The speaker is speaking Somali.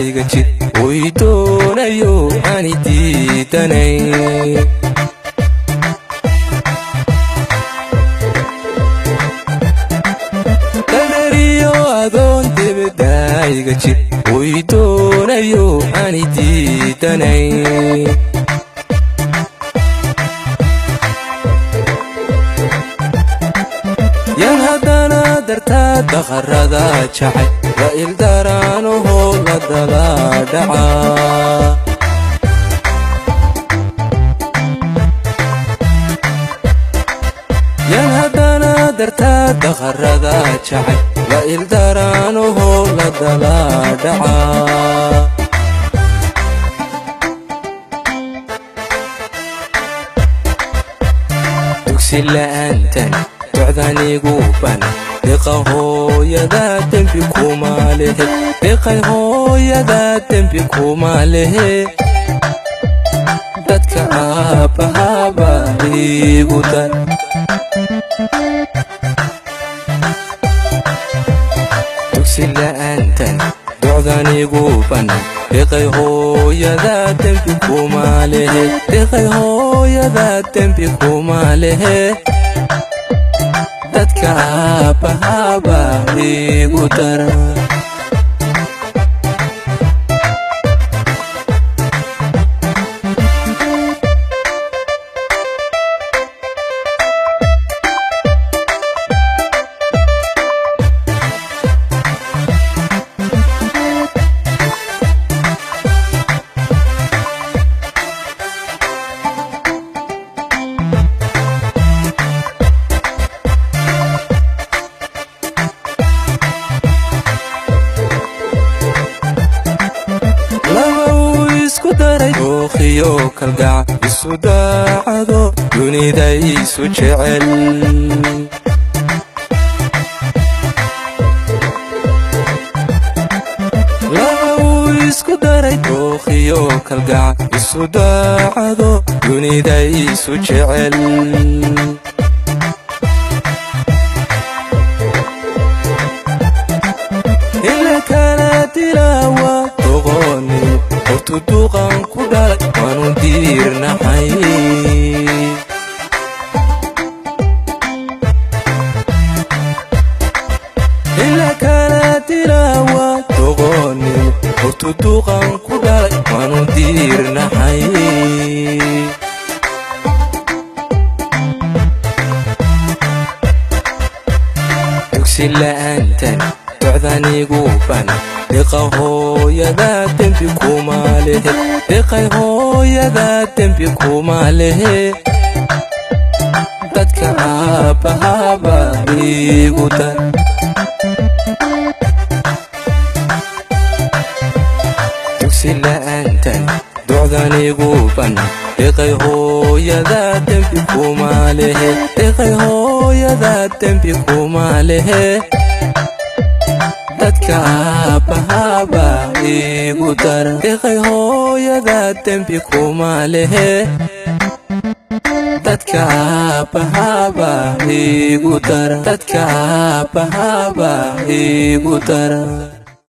iga jir way doonayo ani diidanay. Daldariyo adoon dibadda iga jir way doonayo ani diidanay. Yan haddana dartaa daqarada jacay la ildaraanaho la dala dhaca. Yan haddana dartaa daqarada jacay la ildaraanaho la dala dhaca. Dugsi la'aantan docdanigu ban deqa hooyada dembi kuma lehe, deqay hooyada dembi kuma lehe. Dadka aabbahaaba iigu dar. Dugsi la'aantan docdanigu ban deqay hooyada dembi kuma lehe, deqay hooyada dembi kuma lehe. Dadka aabbahaaba iigu dar. Laba uu isku daray ookhiyo kalgac isu daacado dunida isu jecel. Laba uu isku daray ookhiyo kalgac isu daacado dunida isu jecel. Ila kala dilaawa doqonnimo hortu duqan ku dhalay waanu diirnaxay. Ila kala dilaawa doqonnimo hortu duqan ku dhalay waanu diirnaxay. Dugsi la'aantan docdanigu ban deqa hooyada dembi kuma lehe, deqay hooyada dembi kuma lehe. Dadka aabbahaaba iigu dar. Dugsi la'aantan docdanigu ban deqay hooyada dembi kuma lehe, deqay hooyada dembi kuma lehe. Dadka aabbahaaba iigu dar, deqay hooyada dembi kuma lehe. Dadka aabbahaaba iigu dar, dadka aabbahaaba iigu dar.